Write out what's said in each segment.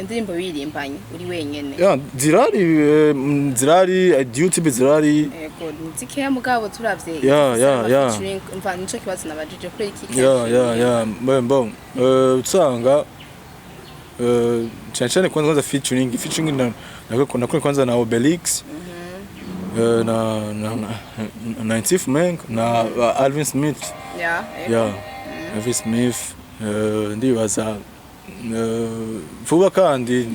Indirimbo wiririmbanye uri wenyene? Ya, zirari, zirari, YouTube zirari. Yego, ni zikeya, mugabo turavye Ya. featuring, umva, nico kibazo nabajije, kubera iki? Ya, bon, usanga cyane cyane kwanza featuring na kwanza na Obelix, na 90 Menk na Alvin Smith. Ya, yego. Ya, Alvin Smith, ndibaza vuba kandi.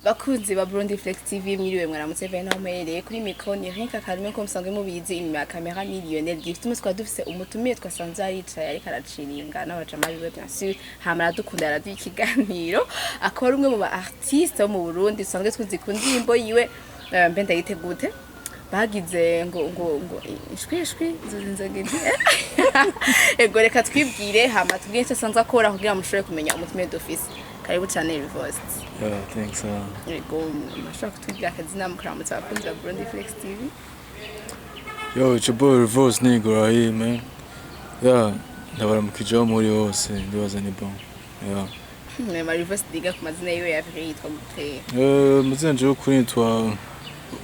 Bakunzi ba Burundi Flex TV, mwiriwe, mwaramutse, bene aho muherereye. Kuri micro ni Rinka Karume, ko musanzwe mubizi. Inyuma ya kamera ni Lionel Gift. Tumwe twari dufise umutumiye, twasanze aricaye ariko araciringa n'abajama biwe, bien sûr. Hama aradukunda, araduha ikiganiro. Akaba ari umwe mu ba artiste bo mu Burundi dusanzwe tuzi ku ndirimbo yiwe, mbe ndayite gute, bagize ngo ishwi ishwi nzozi. Ego, reka twibwire, hama tubwire icyo asanzwe akora kugira ngo mushobore kumenya umutumiye dufise. Karibu cyane, Rivost. Yeah, thanks. Yego, mashobora kutubwira akazina, mukaramutsa abakunzi ba Burundi Flex TV? Yo, it's your boy Reverse Nigga right here, man. Yeah, ndabaramukije aho muri hose, ndibaza ni bon. Yeah. Nema Reverse Nigga, ku mazina yiwe ya vrai yitwa gute? Mazina jewe kuri nitwa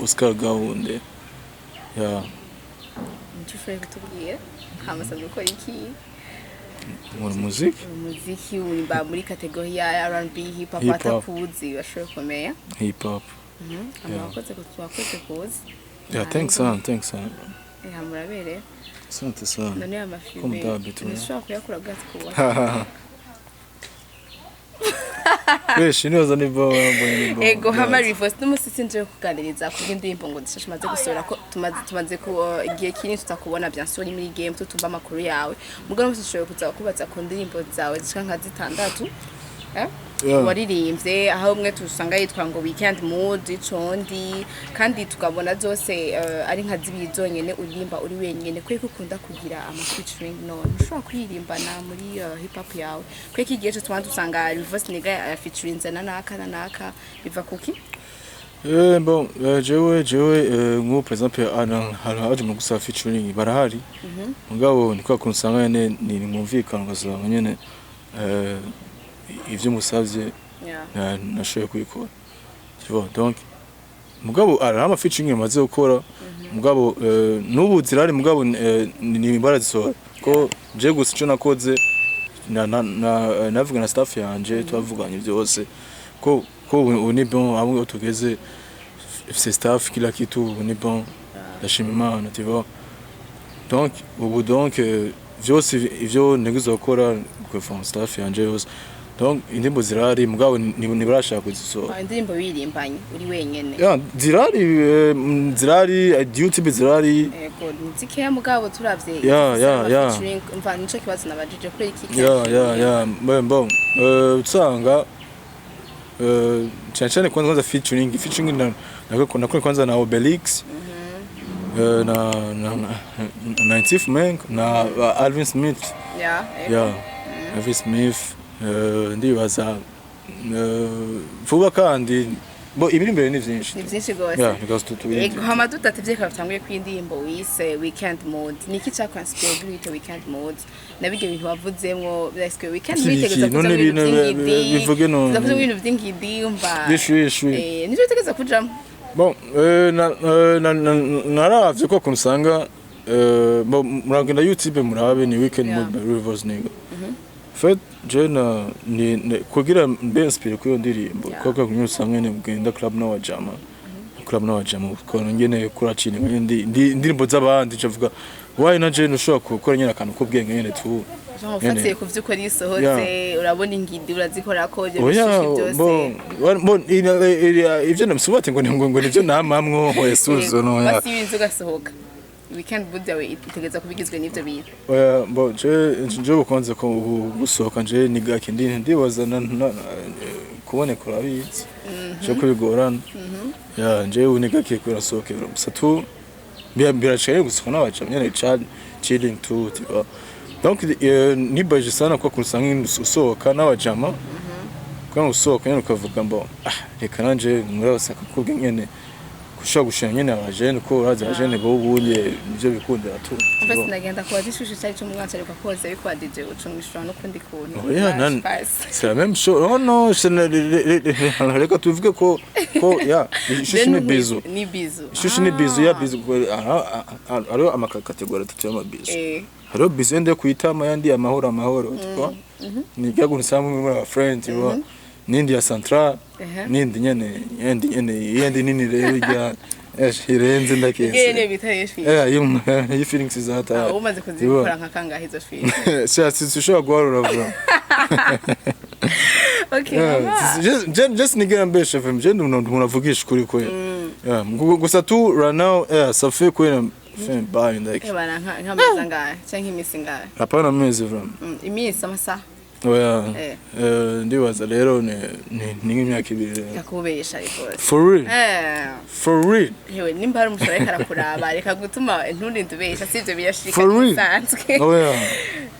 Oscar Gahunde. Yeah, Nicyo ushoboye kutubwira? Hama asanzwe ukora iki? Nkora muziki. Umuziki urimba muri catégorie ya R&B, hip hop? Hip hop. Atakuzi bashoboye kumenya. Hip hop. Hama wakoze wakoze kuzi. Yeah, thanks son, thanks son. Murabereye. Asante sana. None aya mafilme Comme d'habitude. ntushobora kuyakura bwatsi kubona? Fresh, nibaza ni bon, mbonye ni bon. Ego, hama Rivos, n'umunsi sinje kuganiriza ku bw'indirimbo ngo zishasha umaze gusohora, ko tumaze ku igihe kinini tutakubona, bien sûr, uri muri game, tutumva amakuru yawe. Mugabo n'umunsi ushoboye kuza kubaza ku ndirimbo zawe zishika nka zitandatu, eh? Yeah. Waririmbye, aho umwe tusanga yitwa ngo Weekend Mood, Condi, kandi tukabona zose ari nka zibiri zonyene uririmba uri wenyene. Kubera ko ukunda kugira ama featuring, none ushobora kuririmbana muri hip hop yawe, kubera ko igihe cyose tubona dusanga Rivers Nigga featuring na naka na naka, biva kuki? Bon, jewe nk'ubu par exemple ahantu haje mu gusaba featuring barahari. Mugabo ni kwa kuntu usanga nyene ni mwumvikana, ugasanga nyene ivyo musavye nashoboye kubikora. Tu vois, donc mugabo hari ama featuring maze gukora, mugabo n'ubu zirari, mugabo ni barazisohora ko je gusa ico nakoze navuga na staff yanje, twavuganye byose ko ubu ni bon, aho tugeze ifise staff, kila kitu, ubu ni bon, ndashima Imana, tu vois. Donc ubu donc vyose ivyo nteguza gukora kuva staff yanje yose, donc indirimbo zirahari, mugabo ntibarashaka kuzisohora. Ah, indirimbo wiririmbanye uri wenyene? Ya, zirahari, zirahari, YouTube zirahari. Ego, ni zikeya, mugabo turavye Ya. featuring, umva, nico kibazo nabajije, kubera iki? Ya, bon, usanga cyane cyane kwanza featuring na kwanza na Obelix, na 90 Menk na Alvin Smith. Ya, yego. Ya, Alvin Smith, ndibaza vuba kandi bo ibiri imbere ni byinshi. Ni byinshi rwose. Ya, because tubiri. Ego, hama tudatevye tanguye ku indirimbo wise Weekend Mode. Niki cyakwinspire kugira uyite Weekend Mode? Nabige bintu wavuzemwo, like weekend Iki witegeza kuja none mu bintu vy'ingidi? Bivuge none. Kuza kuja mu bintu vy'ingidi, umva. Bishwi ishwi. Nivyo witegeza kujamo? Bon, naravye ko kuntu usanga bon, muragenda YouTube murabe ni Weekend Mode by Rivers Nigga. Fait je na ni kugira mbe inspire kuri iyo ndirimbo, kuko kuntu usanga nyene mugenda club n'abajama, club n'abajama, ukuntu nyene kuracina indirimbo z'abandi, ncavuga why na je ntushobora gukora nyene akantu k'ubwenge nyene tu. Jean, ufatiye ku vy'ukora isohotse, urabona ingidi urazikorako ivyo Oya, bishushi byose. Bon, ivyo namusubate ngo nivyo namamwo yesuzo no ya. Basi ibintu ugasohoka, weekend mood yawe itegeza kuba igizwe n'ivyo bintu? Oya, bon, je bukunze ko gusohoka nje ni gake, ndibaza kuboneka urabizi je ko bigorana. Ya, nje ubu ni gake kurasohokera gusa tu biracaye gusohoka n'abaca nyene chilling tu, tu vois. Donc nibaje sana kwa kuntu usanga usohoka n'abajama, kugira ngo usohoka nyene ukavuga ngo ah, reka nanje murabasaka kubwe nyene gushobora gushira nyene abajene, ko urazi abajene bo ubunye nivyo bikundira tu. En fait, sinagenda kubaza ishusho cyari cy'umwana, ariko koze bikwadije ucumishura n'ukundi kuntu. Oya, Passe. C'est la même chose. Oh non, reka tuvuge ko ya ishusho ni bisou. Ni bisou. Ishusho ni bisou, ya bisou hariho amakategori atatu y'amabizu. Hariho bisou yenda yo kwitama, yandi amahoro amahoro, tu vois, ni rya kuntu usanga muri aba friend, tu vois, n'indi ya central, n'indi nyene, yindi nyene, yindi nini rero rya irenze Ngiye ndakese. Niyo bita iyo shwi. Iyo feelings zata. Ah, umaze kuzikora nka kangahe izo shwi? Sishobora guharura vuba. Okay, mama. Je sinigera mbesha FM, je ndi umuntu avugisha ukuri kwe. Yeah, gusa tu right now, yeah, ça fait quoi, fin bye like. Ebana nk'amezi angahe canke iminsi ingahe? Hapana amezi vraiment. Iminsi, amasaha? Oya. Eh. Ndibaza rero ni nk'imyaka 2 rero. Yakubesha rwose. For real. For real. Hewe, nimba hari umusore ariko arakuraba, reka gutuma nturinde ubesha, sivyo birashika. For real. Bisanzwe. Oya.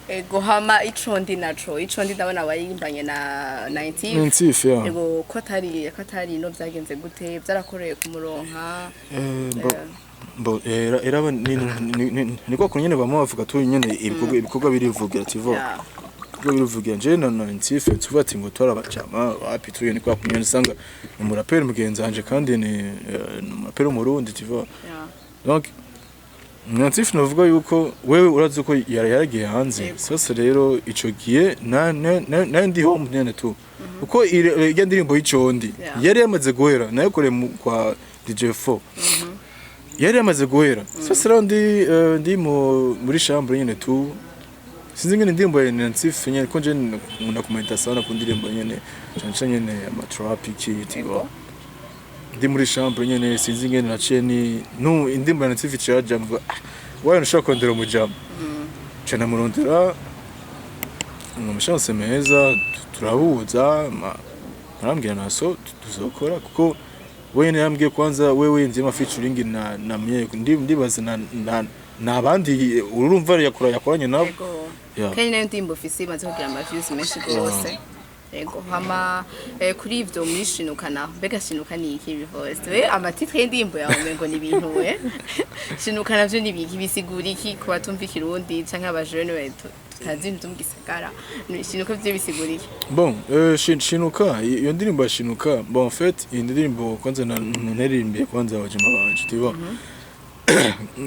Ego, hama icondi naco, icondi ndabona waririmbanye na 19. Nintif, yeah. Ego, ko atari no byagenze gute, byarakoreye kumuronka? Bo era era ni kwa kunyene bamwe bavuga tu nyene ibikorwa birivugira, tu vois. Ibikorwa birivugira. Je na Nintif tuvuga ati ngo twara abajama wapi tu, ni kwa kunyene usanga umuraperi mugenzi wanje kandi ni umuraperi w'Umurundi, tu vois. Donc Nantif navuga yuko wewe urazi ko yaragiye hanze. Sasa rero ico gihe na ndi home nyene tu, kuko irya ndirimbo y'icondi yari yamaze guhera, nayo kwa DJ4 yari yamaze guhera. Sasa rero ndi muri chambre nyene tu, sinzi ngene indirimbo ya Nancy nyene, ko nje nkunda kumenta sana ku ndirimbo nyene, cane cane nyene ama trap iki, tu vois. Ndi muri chambre nyene, sinzi ngene naciye ni nu indirimbo ya Nancy iciraja, mvuga ah, wayo nshaka kondera umujama, ca ndamurondera mu chance meza, turahuza, arambwira naso tuzokora, kuko wewe yambwiye kwanza wewe nzima featuring na mye ndibaza na nabandi urumva yakoranye nabo. Ego. Kandi nayo ndirimbo ufise imaze kugira ama views menshi gose. Ego, hama kuri ivyo muri Shinuka naho, mbega Shinuka ni iki bivoze? We ama titre y'indirimbo yawe umengo ni ibintu we. Shinuka navyo ni ibiki, bisigura iki ku batumva ikirundi canke abajene we tutazi ibintu vyo mu gisagara? Shinuka vyo bisigura iki? Bon, Shinuka, iyo ndirimbo ya Shinuka, bon, en fait, iyi ndirimbo kwanza naririmbiye kwanza abajama banje, tu vois.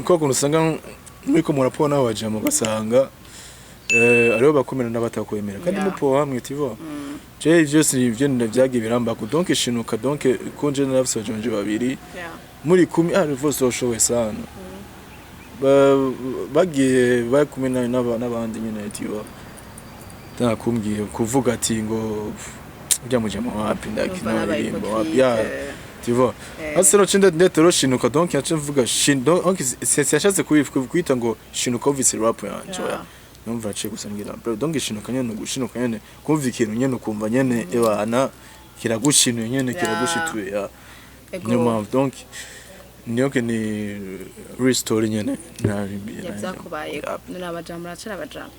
Ko kuntu usanga muriko murapoa n'abajama, ugasanga aribo bakomera n'abatakwemera kandi mupoa hamwe, tu vois. Je vyose ivyo vyagiye birambako. Donc Shinuka, donc ko nje narafise abajama babiri muri kumi, ah, rwose washoboye sana. Bagiye bari kumwe n'abandi nyene, tu vois. Kumbwiye kuvuga ati ngo ujya mujama wapi Urumva n'aba ndakina wapi hypocrite, ya, tu vois. Ase rero nda ndetero Shinuka, donc yace mvuga shin, donc siyashatse kwita ngo Shinuka uvise rap yanje. Oya, numva aciye gusa mbwira bro, donc Shinuka nyene gushinuka nyene kumva ikintu nyene ukumva nyene ebana kiragushinuye nyene, kiragushituye ya. Niyo mpamvu donc niyo ke ni real story nyene narimbiye. Ya, vyakubaye none abajama muracara abajama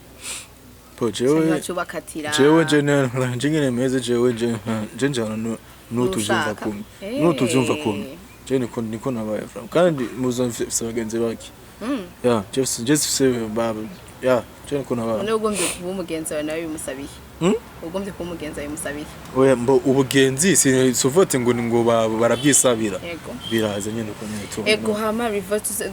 Po canke jewe bacubakatira? Jewe je nyene meze jewe je njana n'utuvyumva Nushaka. kumwe n'utuvyumva kumwe, je niko nabaye from kandi muzo mfise abagenzi bake. Ya, je mfise baba ya, je niko nabaye. None ugombye kuba umugenzi wawe nawe bimusabiye? Hmm? Ugombye kuba umugenzi wawe bimusabiye? Oya, mbo ubugenzi si suvote ngo ni ngo barabyisabira. Yego. Biraza nyene uko nyene tu. Ego, hama Reverse,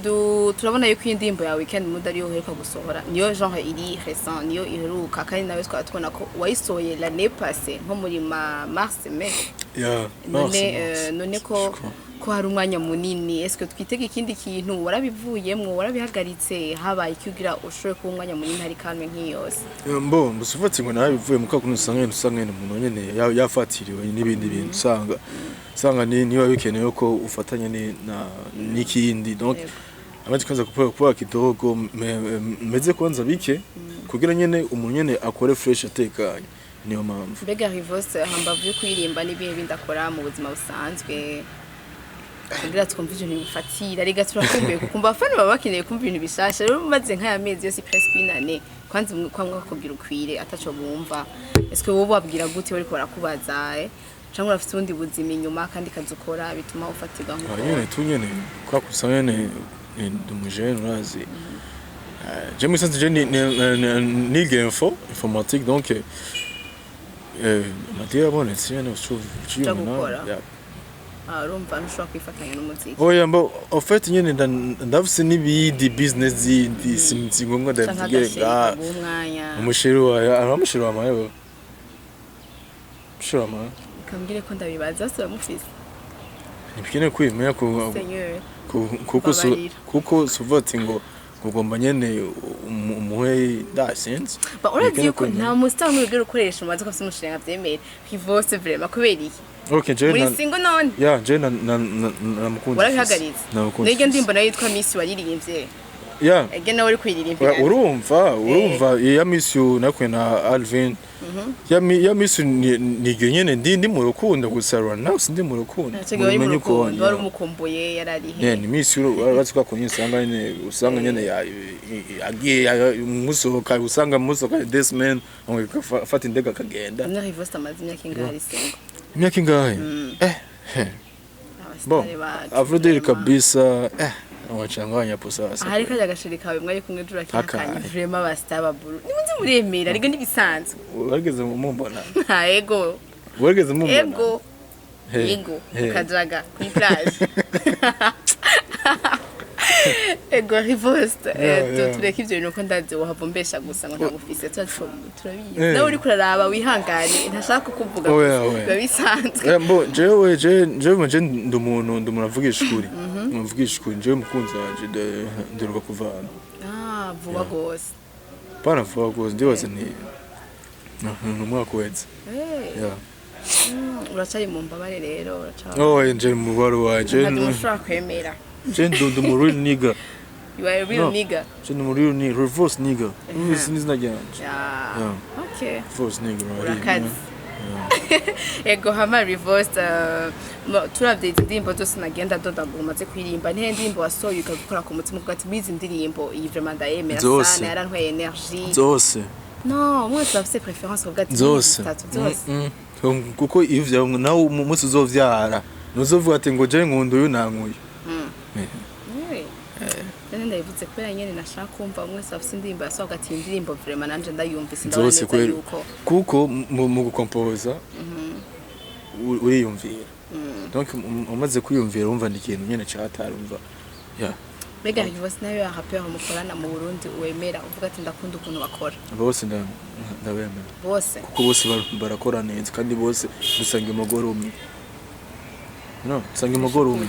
turabona yuko iyi ndirimbo ya Weekend Mood ariyo uheruka gusohora, niyo genre iri récent, niyo iheruka, kandi nawe twaba tubona ko wayisohoye l'année passée nko muri ma mars, mai. Ya. None Mars, Mars. none Je ko crois. ko hari umwanya munini, est-ce twitega ikindi kintu? Warabivuyemwo, warabihagaritse, habaye iki kugira ushobore kuba umwanya munini hari calme nk'iyose? Mbo mbusufati ngo nabivuye mu kakuntu usanga umuntu nyene yafatiriwe n'ibindi bintu, usanga ni niba bikenewe ko ufatanya ni na n'ikindi, donc amaze kwanza kupoa kidogo, meze kwanza bike kugira nyene umuntu nyene akore fresh atekanye, niyo mpamvu. Mbega Rivose, hambavu yo kuririmba n'ibihe bindi akora mu buzima busanzwe? Kugira twumve ibintu bifatira, rega turakumbuye kukumva, abafana baba bakeneye kumva ibintu bishasha. Rero umaze nk'aya mezi yose, presque une année kwanza, kwamwe kugira ukwire ataco bumva. Est-ce que wowe wabwira gute bariko barakubaza, eh? Canke urafite ubundi buzima inyuma kandi kazi ukora bituma ufatirwa Ah, nk'uko? Nyene tu nyene kwa kusa nyene ndi umujene, urazi. Je musanze je niga informatique, donc amadiri abonetse nyene Uja gukora. Yeah. Ah, urumva ntushobora kwifatanya n'umuziki? Oya, mbo en fait nyene ndafise n'ibindi business zindi, si ngombwa Canke ndavuge agasheri nga kaguha umwanya? Umusheri wawe, aramusheri wa mawe, umusheri wa mawe. Kambwire ko ndabibaza, bose baramufise. Ntibikene kwimenya ku Seigneur. Kuko Mbabarira. Kuko suvuga ati ngo ugomba nyene umuhe ndasinzi. Ba urazi Ntibikene yuko kwimenya. nta mustar n'umwe wigera ukoresha umaze ko afise umushinga avyemere. Rivose, vraiment, kubera iki? Okay, je Muri na single none? Ya, je na mukunzi. Warabihagaritse? Na mukunzi. Niryo ndirimbo nayo yitwa Miss waririmbye? Ya. Ege nawe uri kuyiririmbira? Urumva ya Miss You nakwe na Alvin. Ya Miss You ni igihe nyene ndi mu rukundo, gusa right now sindi mu rukundo. Ntacyo wari mu Mubimenye uko, rukundo, wari yeah. umukumbuye, yarari he? Yeah, ni Miss You, urazi ko akunye usanga nyene agiye musohoka, usanga musohoka this man afata indege akagenda. None Rivose amaze imyaka ingahe ari single? Imyaka ingahe? Eh, he. Bon, Abasitari bacu, Avril vraiment. kabisa, wachanganya hapo sasa. Ahari kajya agashiri kawe mwari kumwe ejo urakihakanye. Akaye. Vraiment, abasitari baburu nimuze muremera, ariko ntibisanzwe. Warigeze mumbona? Nta ego. Warigeze mumbona? Ego. He, Ego. he. Kajaga kuri plage. Ego Rivoste, tureke ivyo bintu ko ndazi wohava umbesha gusa ngo ntagufise, turabizi. Nawe uriko uraraba wihangane, ntashaka kukuvuga Oya, gusa, oya. biba bisanzwe. Mbo jewe jewe je ndi umuntu avugisha ukuri. Umuntu avugisha ukuri, jewe mukunzi wanje nderuka kuvana. Ah, vuba gose? Pana vuba gose, ndibaza ni umwaka uheze. Yeah. Uracari mu mbabare rero, uraca Oh, nje mu baro wanje. ntabyo mushobora kwemera. Je ndi mu real nigga. You are a real No. nigga. Je ndi mu real nigga, reverse nigga. Reverse ni izina ryanje. Yeah. Reverse nigga right here. Urakaze. Ego, hama Reverse, turavye izi ndirimbo zose nagenda ndondagura umaze kuririmba, nihe ndirimbo wasohoye ukagukora ku mutima, uvuga ati muri izi ndirimbo iyi vraiment ndayemera Zose. sana, yarantwaye energy? Zose. No, mwese bafise préférence, uvuga ati Zose. zitatu zose. Kuko iyo uvya nawe umunsi uzovyara ntuzovuga ati ngo je nkunda uyu nankuyu. None ndabivuze kubera nyene nashaka kumva umwe wese afise indirimbo yasohoka ati iyi ndirimbo vraiment nanje ndayumvise, ndabona Zose neza kweli. yuko Kuko mu gukompoza uriyumvira, donc umaze kwiyumvira wumva ni ikintu nyene catari, umva, yeah. Mbega Rivose, nayo ya rappeur mukorana mu Burundi wemera uvuga ati ndakunda ukuntu bakora? Bose ndabemera. Bose? Kuko bose barakora neza kandi bose dusanga umugore umwe, no dusanga umugore umwe.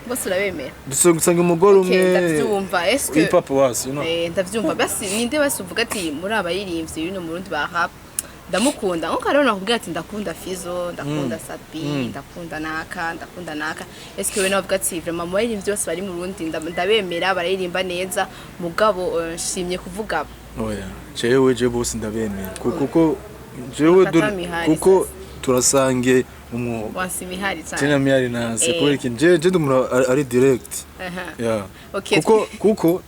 Bose urabemera? Dusanga umugore Okay, umwe. Ndavyumva. Est-ce Hip que hop wasi. Ndavyumva. Basi ninde basi uvuga ati muri abaririmbyi bino mu Burundi ba rap ndamukunda, nkuko rero nakubwira ati ndakunda Fizo, ndakunda Sapi, ndakunda naka, ndakunda naka, est-ce que we nawe uvuga ati vraiment mu baririmbyi bose bari mu Burundi ndabemera, bararirimba neza, mugabo nshimye kuvuga aba? Oya, jewe je bose ndabemera kuko jewe Fata mihari kuko sasa. turasange umwuga. Wansi imihari Tena cyane. mihari nase kubera ikintu je ndi umuntu ari direct. Yeah. Kuko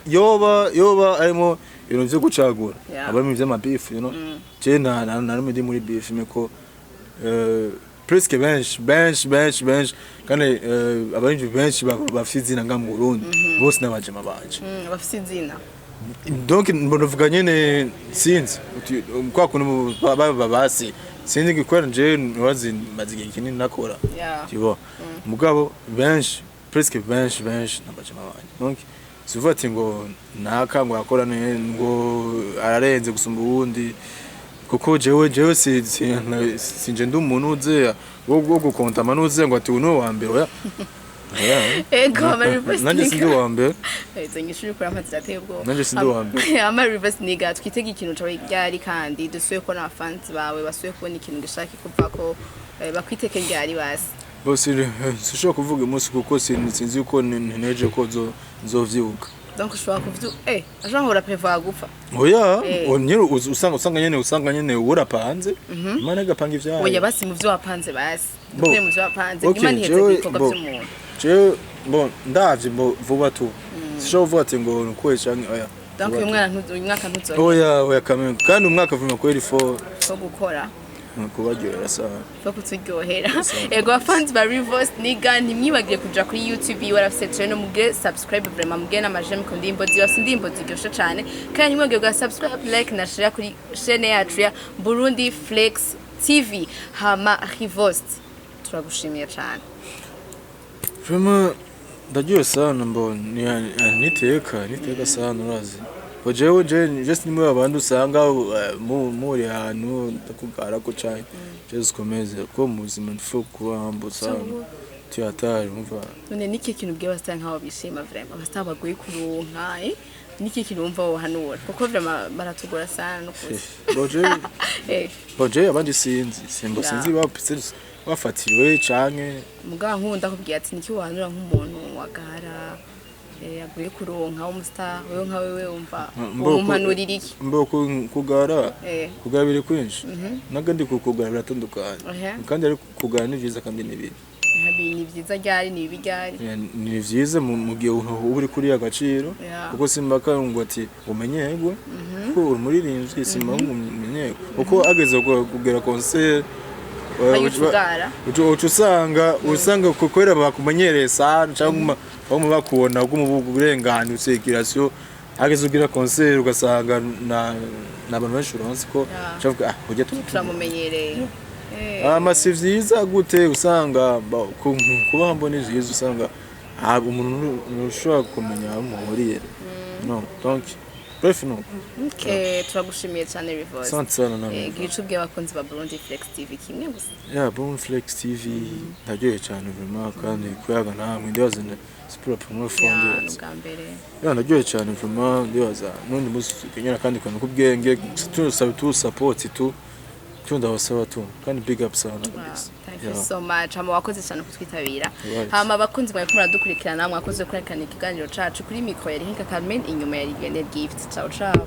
yoba arimo ibintu vyo gucagura, aba arimo ivy'amabifu, je na ndi muri beef meko presque benshi benshi benshi benshi kandi abarinzi benshi bafite izina nga mu Burundi bose n'abajema banje. Bafise izina. Donc mbonavuga nyene sinzi kwa kuntu baba basi sinzi gukora, nje nwazi maze igihe kinini nakora, tu vois, mugabo benshi, presque benshi benshi n'abajema banje. Donc sivuga ati ngo naka ngo akora ngo ararenze gusumba uwundi, kuko jewe sinje ndi umuntu uze wo gukonta amanuze ngo ati uyu ni uwa mbere, oya. Oya. Ego, ama reverse Nanjye sindi nigga. uwa mbere. Izo nyishu uriko urampa zirateye ubwoba. Nanjye sindi uwa mbere. Ama reverse nigga, twitege ikintu cawe ryari kandi dusuye kubona abafansi bawe, basuye kubona ikintu gishaka kuvako, bakwiteke ryari basi? Bose sinshobora kuvuga umunsi kuko sinzi yuko ntegereje ko nzovyuka. Donc ushobora kuvyu ashobora ura prévoir gupfa? Oya. Nyene usanga nyene urapanze, Imana igapanga ivyayo. Oya, basi mu vyo wapanze, basi Bo. dukuye mu vyo wapanze. Okay, Imana iheze ibikorwa bo. vy'umuntu. Jewe bon, ndavye bo vuba tu, sishobora kuvuga ati ngo nukuye canke oya. Donc Vuba uyu tu. mwana uyu mwaka ntuzohera? Oya, kamwe kandi umwaka vuma kweri fo Wo gukora. Kubaryohera sana. Wo kuturyohera. Ego, abafanzi ba Revost Niga, ntimwibagire kuja kuri YouTube iwe, arafise channel, mugire subscribe vraiment, mugire n'ama j'aime ku ndirimbo ziwe, afise indirimbo ziryoshe cane. Kandi ntimwibagire kugira subscribe, like na share kuri chaîne yacu ya Burundi Flex TV. Hama Revost, turagushimiye cane. Vraiment ndaryohe sana mbo niteka sana, urazi. Bo jewe je just nimwe abandi usanga muri ahantu ndakugara ko cane je zikomeze ko mu buzima ndifo kuba humble sana, tuyatari umva. None niki kintu ubwiye abasitari nk'abo bishima vraiment, abasitari bagoye kuronka, eh? Niki kintu wumva wohanura? Kuko vraiment baratugora sana no kuzi. Bo jewe bo jewe abandi sinzi simbo sinzi bafatiriwe canke. Mugabo nk'ubu ndakubwiye ati niki wohanura nk'umuntu wagara, agoye kuronka w'umustar, wewe nka wewe wumva umuhanurira iki? Mbo kugara kugara biri kwinshi n'agandi kugara biratandukanye. Kandi ariko kugara ni vyiza kandi ni bibi. Ni vyiza ryari, ni bibi ryari? Ni vyiza mu gihe uba uri kuri agaciro kuko simbaka ngo ati umenyerwe kuko uri umuririmbyi, simba ngo umenyerwe kuko ageze kugera concert Ayucugara. Uca usanga kubera bakumenyereye sana cyangwa bamwe bakubona bw'uburengane circulation, ageze ugira concert ugasanga na n'abantu benshi uronse ko ucavuga ah ujya Turamumenyereye. Ama si vyiza gute usanga kuba mbona vyiza usanga umuntu ntushobora kumenya aho muhuriye, no donc bref no. Okay, turagushimiye cyane, Rivers. Asante sana nawe. Gira ico ubwiye abakunzi ba Burundi Flex TV kimwe gusa. Yeah, Bon Flex TV, ndaryohewe cyane vraiment kandi kuyaga namwe ndibaza c'est pour la première fois. Ya, ni Ndibaza ubwa mbere. Yeah, ndaryohewe cyane vraiment, ndibaza n'undi munsi tukenyera kandi kantu k'ubwenge tusaba tu support tu ndabasaba tu kandi big up sana Wow, kabisa. thank you Yeah. so much. Hama wakoze cyane kutwitabira. Right. Hama abakunzi mwe muradukurikirana, mwakoze kurikirana ikiganiro cacu. Kuri micro yari Hinka Carmen, inyuma yari Lionel Gift. Ciao ciao.